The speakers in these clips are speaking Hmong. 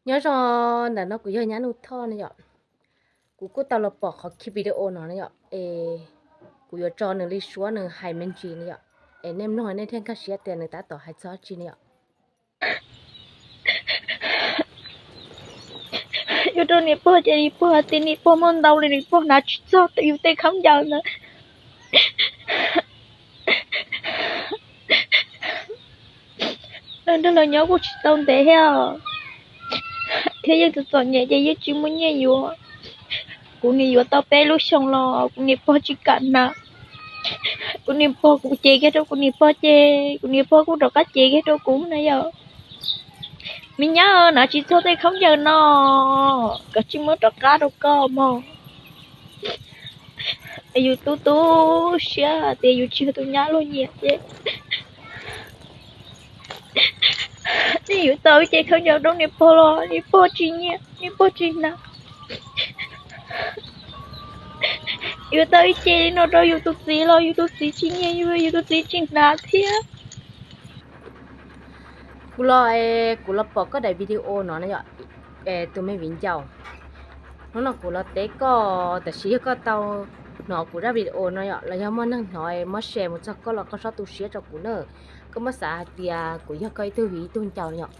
Nyob zoo, ntawm no kuv yog Nyab Nuj Thoj ne yom. Kuv kuj tau los pom qhov clip video no ne yom, es kuv yuav tso nws li suab nws hais me ntsis ne yom, es nej mloog nej thiaj nkag siab tias nws tab tom hais txog dab tsi ne yom. Yus rau niam pog ces niam pog hais tias niam pog muaj ntau li, niam pog hnav tsis txog yus tej khaub ncaws ntawd. Lawv nrog lawv nyob kuj tsis tau ntev thiab, thiab yeej txom txom nyem ces yeej tsis muaj nyiaj yuav. Kuv niam yuav tau peb lub xyoo los kuv niam pog tsis kam hnav. Kuv niam pog, kuv ces kiag rau kuv niam pog ces kuv niam pog kuj rov qab ces kiag rau kuv na yom. Me nyab, hnav tsis txog tej khaub ncaws no, koj tsis muab rov qab rau koj mog. Yus tu tu siab tias yus tsis yog tus nyab luag nyiam ces nej yuav tau ib ce khaub ncaws rau niam pog los niam pog tsis nyiam, niam pog tsis hnav. Yuav tau ib ce li no rau yus tus txiv los yus tus txiv tsis nyiam yus, yus tus txiv tsis hnav thiab. Kuv los, kuv los pom koj daim video no na yom, tus me viv ncaus. Hnub no kuv los teb koj, tab sis yog koj tau hnov kuv zaj video no yom, los yog muaj neeg hnov muab share mus txog koj los koj txhob tu siab rau kuv na. Koj muab xav hais tias kuv yog koj ib tug viv ib tug ncaus yom.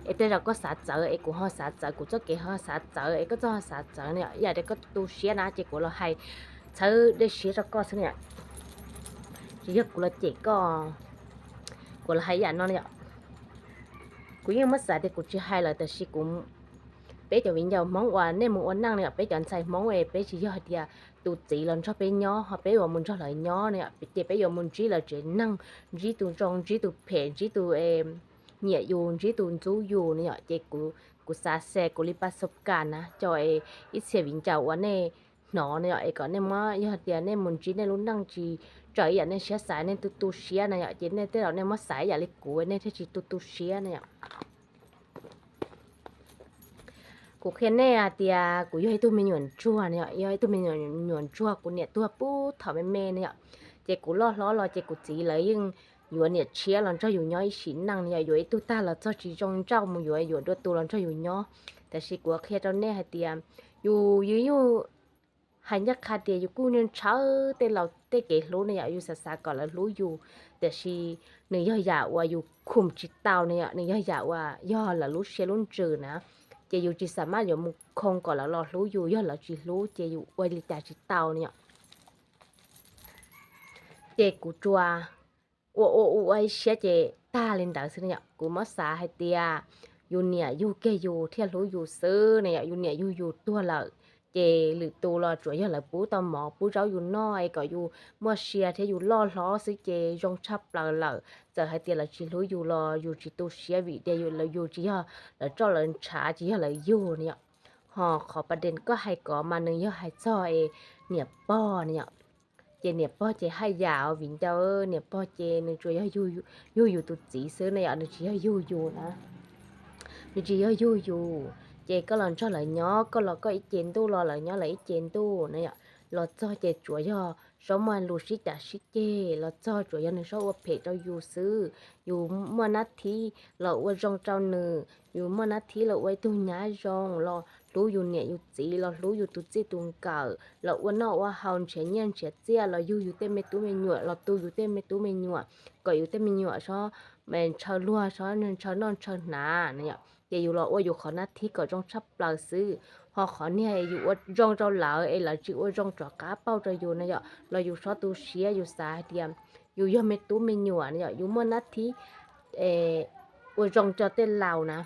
Es tej zaum koj xav txawv es kuv ho xav txawv, kuv txoj kev ho xav txawv es koj txoj ho xav txawv na yom. Ib yam li koj tu siab na ces kuv los hais txhawb dej siab rau koj xwb na yom. Tsis yog kuv los cem koj, kuv los hais ib yam no na yom. Kuv yeej muab xav tias kuv tsis hais lawm tab sis kuv, peb cov viv ncaus Hmoob uas nej mus ua neej na yom, peb cov ntxhais Hmoob es peb tsis yog hais tias tus txiv los nrog peb nyob ho peb yuav mus nrog lawv nyob na yom, ces peb yuav mus ntsib lawv tsev neeg, ntsib tus zoo, ntsib tus phem, ntsib tus nyiam yus, ntsib tus ntxub yus na yom. Ces kuv, kuv xav share kuv li pas xov kas na rau ib txhia viv ncaus uas nej hnov na yom, es kom nej muab, yog tias nej mus ntsib nej lub neej tsis raws ib yam nej siab xav, nej tu tu siab na yom, ces nej tej zaum nej muab xav ib yam li kuv nej thiaj tsis tu tu siab na yom. Kuv qhia nej hais tias kuv yog ib tug me nyuam ntsuag na yom, yog ib tug me nyuam ntsuag kuv niam tuag puag thaum me me na yom. Ces kuv loj hlob los ces kuv txiv lawv yeej yuav niam tshiab los nrog yus nyob ib sim neej na yom, yuav ib tug tag los txog tsis zoo ntsauj mus yuav, yuav dua tus los nrog yus nyob. Tab sis kuv qhia rau nej hais tias yus, yus yeej hais ncaj qha tias yus kuj ntshaw tej laus tej kev hlub na yom, yus xav xav kom lawv hlub yus, tiam sis nws yog yam uas yus khum tsis tau na yom, nws yog yam uas yog lawv lub siab lub ntsws na, ces yus tsis xav maj yuav mus khoo kom lawv los hlub yus, yog lawv tsis hlub ces yus ua li cas tsis tau na yom. Ces kuv tsuas ua ua ua ua ib siab ces tag li ntawd xwb na yom. Kuv muab xav hais tias yus niam yug kiag yus thiaj hlub yus xwb na yom, yus niam yug yus tuag lawm ces lwm tus los tsuas yog lawv pub tau mov pub zaub yus noj es kom yus muaj sia thiab yus loj hlob xwb ces zoo tshaj plaws lawm. Txawm hais tias lawv tsis hlub yus los yus tsis tu siab vim tias yus tsis yog lawv roj lawv ntshav, tsis yog lawv yug na yom. Ho qhov pas dees koj hais ko mas nws yog hais txog es niam pog na yom. Ces niam pog ces haj yam os viv ncaus, niam pog ces nws tsuas yog yug yus tus txiv xwb na yom, nws tsis yog yug yus na. Nws tsis yog yug yus, ces koj los nrog lawv nyob, koj los koj ib ce ntuj los lawv nyob lawv ib ce ntuj na yom. Los txog ces tsuas yog sob muaj lus sib cav sib ceg, los txog tsuas yog nws sob ua phem rau yus xwb. Yus muaj nab thib los ua zoo rau nws, yus muaj nab thib los ua ib tug nyab zoo, los hlub yus niam yus txiv, los hlub yus tus txij tus nkawm, los ua noj ua haus nrhiav nyiaj nrhiav txiaj, los yug yus tej me tub me nyuam, los tu yus tej me tub me nyuam, kom yus tej me nyuam sob ntshaw luag, sob ntshaw noj ntshaw hnav na yom. Ces yus los ua yus qhov nab thib kom zoo tshaj plaws xwb. Ho qhov niag yus ua zoo rau lawv es lawv tsis ua zoo rov qab pauj rau yus na yom, los yus sob tu siab, yus xav hais tias yus yog me tub me nyuam na yom, yus muaj nab thib ua zoo rau tej laus na.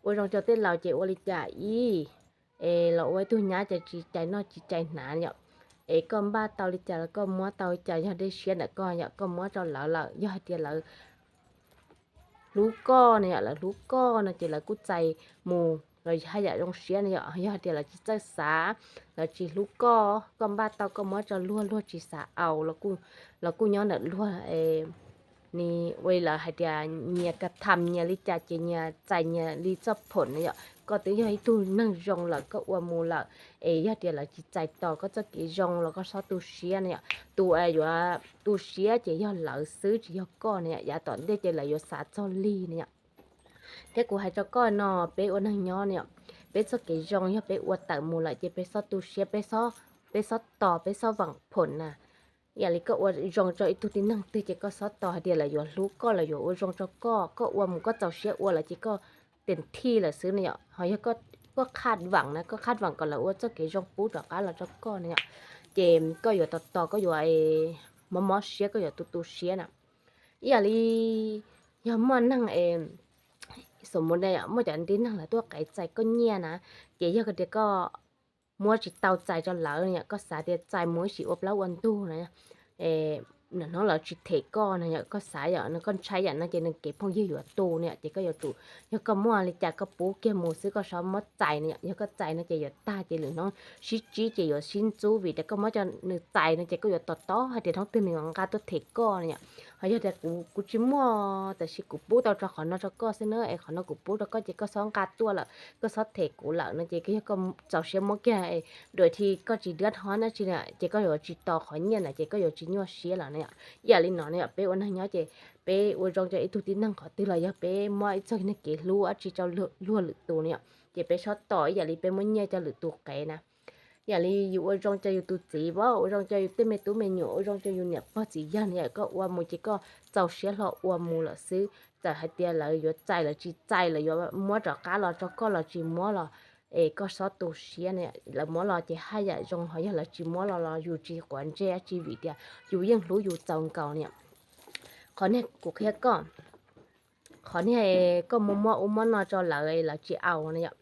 Ua zoo rau tej laus ces ua li cas ib, es los ua ib tug nyab ces tsis cais noj tsis cais hnav yom. Es koj npaj tau li cas los koj muab tau li cas yog dej siab ntawm koj yom, koj muab rau lawv lawm, yog hais tias lawv hlub koj na yom, lawv hlub koj no ces lawv kuj txais mus los haj yam zoo siab na yom. Yog hais tias lawv tsis txawj xav, lawv tsis hlub koj, koj npaj tau koj muab rau luag, luag tsis xav aus los kuj nyob ntawm luag. Nws ua li lawv hais tias nyias ka tham nyias li cas ces nyias txais nyias li txoj phoom na yom. Koj twb yog ib tug neeg zoo lawm koj ua mus lawm, es yog tias lawv tsis txais tos koj txoj kev zoo los koj txhob tu siab na yom. Tus uas yuav tu siab ces yog lawv xwb tsis yog koj na yom, yav tom ntej ces lawv yuav xav txog lig na yom. Thiab kuv hais rau koj no, peb ua neeg nyob ne, peb txoj kev zoo yog peb ua tawm mus lawm ces peb xob tu siab, peb xob tos, peb xob vam phoom na. Ib yam li koj ua zoo rau ib tug tib neeg twg ces koj xob tos hais tias lawv yuav hlub koj, lawv yuav ua zoo rau koj, koj ua mus koj txaus siab ua lawm ces koj tes thij lawm xwb ne yom. Ho yog koj khaj vam na, koj khaj vam kom lawv ua txoj kev zoo pub rov qab los rau koj ne yom, ces koj yuav tos tos, koj yuav mob mob siab, koj yuav tu tu siab na. Ib yam li yog muaj neeg es xom mus ne, muaj cov tib neeg lawv tuaj qev txais koj nyiaj na, ces yog tias koj muab tsis tau txais rau lawv no yom, koj xav tias txais mus ib sim ua plaub ua ntug na, hnub lawv tsis them koj no yom, koj xav yom, no koj ntshai yam no ces nws kev phooj ywg yuav tu ne yom, ces koj yuav tsum, yog koj muaj li cas koj pub kiag mus xwb, koj xob muab txais no yom. Yog koj txais no ces yuav tag, ces lwm hnub sib tsib ces yuav sib ntxub vim tias koj muab coj nws txais no ces koj yuav tos tos hais tias hnub twg nws nqa tuaj them koj no yom. Ho yog tias kuv, kuv tsis muaj, tab sis kuv pub tau rau qhov no rau koj xwb na, es qhov no kuv pub rau koj ces koj xob nqa tuaj lawm, koj xob them kuv lawm no ces yog koj txaus siab muab kiag, dua thi koj tsis diab hov dab tsi na ces koj yuav tsis tos qhov nyiaj na, ces koj yuav tsis nyuaj siab lawm na yom. Ib yam li no ne yom, peb ua neeg nyob ces peb ua zoo rau ib tug tib neeg qhov twg los yog peb muab ib txoj kev hlub dab tsi rau luag lwm tus ne yom, ces peb xob tos ib yam li peb muab nyiaj rau lwm tus qev na. Ib yam li yus ua zoo rau yus tus txiv, ua zoo rau yus tej me tub me nyuam, ua zoo rau yus niam pog txiv yawg no yom, koj ua mus ces koj txaus siab hlo ua mus lawm xwb. Txawm hais tias lawv yuav txais los tsis txais, lawv yuav muab rov qab los rau koj los tsis muab los, es koj xob tu siab na. Lawv muab los ces haj yam zoo, ho yog lawv tsis muab los los yus tsis quav ntsej dab tsi vim tias yus yeej hlub yus txaus nkaus na yom. Qhov niag kuv qhia koj, qhov niag koj muab muab ub muab no rau lawv, lawv tsis au na yom,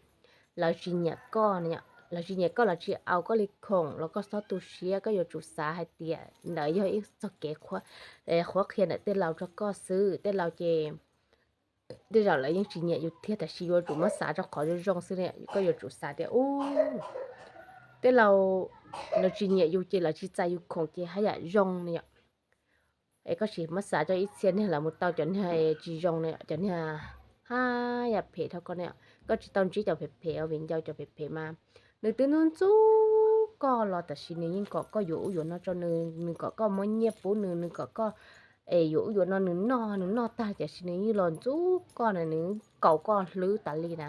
lawv tsis nyiam koj na yom, lawv tsis nyiam koj, lawv tsis au koj li khoom los koj xob tu siab, koj yuav tsum xav hais tias ntawd yog ib txoj kev qhuab qhia ntawm tej laus rau koj xwb. Tej laus ces tej zaum lawv yeej tsis nyiam yus thiab, tab sis yuav tsum muab xav rau qhov zoo zoo xwb na. Koj yuav tsum xav tias ub, tej laus lawv tsis nyiam yus ces lawv tsis txais yus khoom ces haj yam zoo na yom. Es koj sim muab xav rau ib txhia niag lawv mus tau cov niag tsis zoo na, cov niag haj yam phem dhau koj na. Koj tsis tau ntsib cov phem phem os, vim ncaus cov phem phem mas nws twb ntxub ntxub koj los tab sis nws yeej kom koj yuav ub yuav no rau nws, nws kom koj muab nyiaj pub nws, nws kom koj es yuav ub yuav no nws noj, nws noj tag tiam sis nws yeej los ntxub koj na, nws kaus koj hlwb tas li na.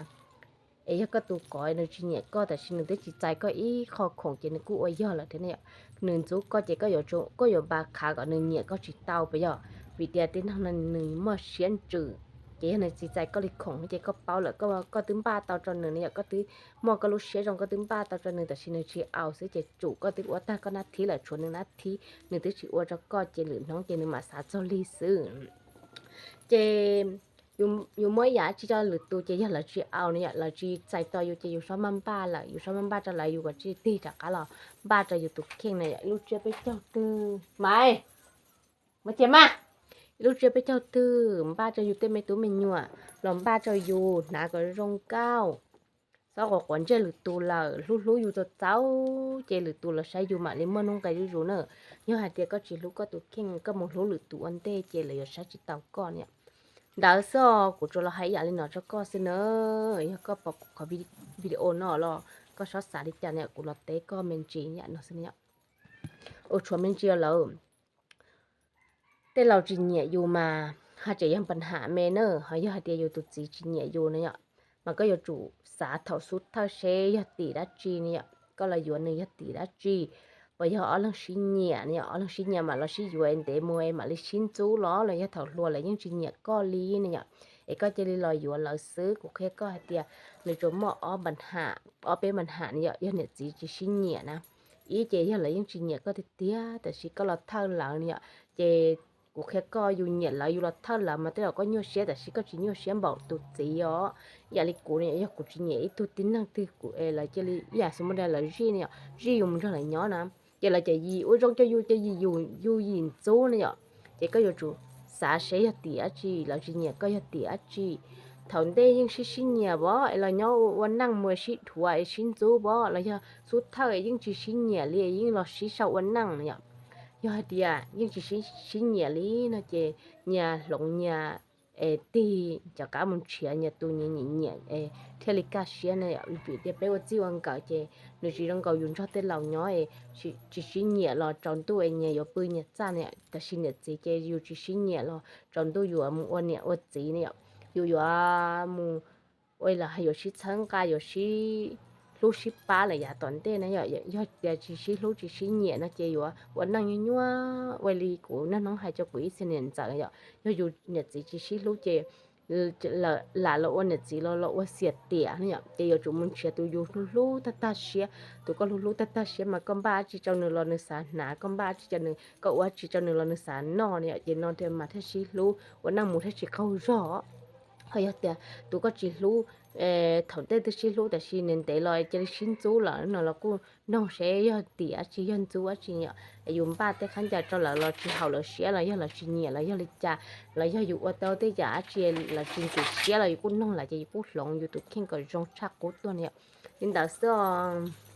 Es yog koj tus kov nws tsis nyiam koj tab sis nws twb tsis txais koj ib qho khoom ces nws kuj ua yog lawm thiab ne yom. Nws ntxub koj ces koj yuav, koj yuav npa qhav kom nws nyiam koj tsis tau puas yog? Vim tias tib neeg no nws muaj siab ntsws, ces yog nws tsis txais koj li khoom ces koj paub lawm, koj twb npaj tau rau nws ne yom, koj twb muaj koj lub siab zoo koj twb npaj tau rau nws tab sis nws tsis au xwb ces tsum koj twb ua tag koj nab thib lawm tshuav nws nab thib, nws twb tsis ua rau koj ces lwm hnub ces nws mam xav txog li xwb. Ces yus muab ib yam dab tsi rau lwm tus ces yog lawv tsis au na yom, lawv tsis txais tos yus ces yus xob maj npaj lawm, yus xob maj npaj rau lawv, yus kom tsij tig rov qab los npaj rau yus tus kheej na yom. Ib lub tsiab peb caug twg mas, mas ces mas, ib lub tsiab peb caug twg npaj rau yus tej me tub me nyuam los npaj rau yus hnav kom zoo nkauj, xob quav quav ntsej lwm tus lawm, hlub hlub yus txaus txaus ces lwm tus los saib yus mam li muaj nuj nqis zuj zus na. Yog hais tias koj tsis hlub koj tus kheej, koj mus hlub lwm tus ua ntej ces lawv yuav saib tsis taus koj na. Ntawd xwb os, kuv tsuas los hais ib yam li no rau koj xwb na. Yog koj pom kuv qhov video no los koj xob xav li cas na, kuv los teb koj me ntsis yam no xwb na. Ua tshuav me ntsis lawm, tej laus tsis nyiam yus mas haj tseem yog npa ham me na, ho yog hais tias yus tus txiv tsis nyiam yus na yom, mas koj yuav tsum xav thaum xub thawj seb yog tim dab tsi na yom, koj los yuav nws yog tim dab tsi. Puas yog ob leeg sib nyiam na yom, ob leeg sib nyiam mam los sib yuav es ntev mus es mam li sib ntxub los, los yog thaum hluas lawv yeej tsis nyiam koj li na yom, es koj cia li los yuav lawv xwb. Kuv qhia koj hais tias nws tsuas muaj ob npa ham, ob peb npa ham na yom, yog niam txiv tsis sib nyiam na. Ib ces yog lawv yeej tsis nyiam koj tiag tiag tab sis koj los thawj lawv na yom, ces kuv qhia koj, yus nyiam lawv yus los thawj lawv mas tej zaum koj nyuaj siab tab sis koj tsis nyuaj siab npaum tus txiv os. Ib yam li kuv na yom, yog kuv tsis nyiam ib tug tib neeg twg kuv es lawv cia li ib yam xu mos da lawv zij na yom, zij yus mus nrog lawv nyob na, ces lawv cov yim ua zoo rau yus ces yus yim ntxub na yom. Ces koj yuav tsum xav seb yog tim dab tsi, lawv tsis nyiam koj yog tim dab tsi. Thaum ntej yeej sib sib nyiam vov es los nyob ua neej mus sib dhuav es sib ntxub vov, los yog xub thawj es yeej tsis sib nyiam li es yeej los sib sau ua neej na yom. Yog hais tias yeej tsis sib nyiam li no ces nyias hloov nyias es tig rov qab mus nrhiav nyias tus nyias nyiam nyiam es thiaj li kaj siab na. Vim tias peb ua txij ua nkawm ces nws tsis zoo nkaus yus nrog tej laus nyob es tsis sib nyiam los tsaus ntuj es nyias yuav pw nyias txaj na yom. Tab sis niam txiv ces yus tsis sib nyiam los tsaus ntuj yus mus ua niam ua txiv na yom. yus yuav mus ua los yuav sib txhawb nqa, yuav sib hlub sib pab lawm yav tom ntej na yom. Yog tias tsis sib hlub tsis sib nyiam no ces yuav ua neej nyuaj nyuaj ua li kuv niaj hnub hais rau kuv ib txhia niam ntxawm yom. Yog yus niam txiv tsis sib hlub ces lam los ua niam txiv los los ua xiam tiam no yom, ces yuav tsum mus nrhiav tus yus hlub hlub tag tag siab. Tus koj hlub hlub tag tag siab mas koj npaj dab tsi rau nws los nws xav hnav, koj npaj dab tsi rau nws, koj ua dab tsi rau nws los nws xav noj no yom. Ces no thiaj mas thiaj sib hlub, ua neej mus thiaj tsis qaug zog. Ho yog tias tus koj tsis hlub, thaum ntej twb sib hlub tab sis ntev ntev los cia li sib ntxub lawm no los kuj noog seb yog tiam dab tsi, yog ntxub dab tsi yom. Yus npaj tej khaub ncaws rau lawv los tsis haum lawv siab los yog lawv tsis nyiam los yog li cas, los yog yus ua tau tej yam dab tsi lawv tsis ntxim siab los yus kuj noog lawv ces yus kuj hloov yus tus kheej kom zoo tshaj qub tuaj no yom. Li ntawd xwb os.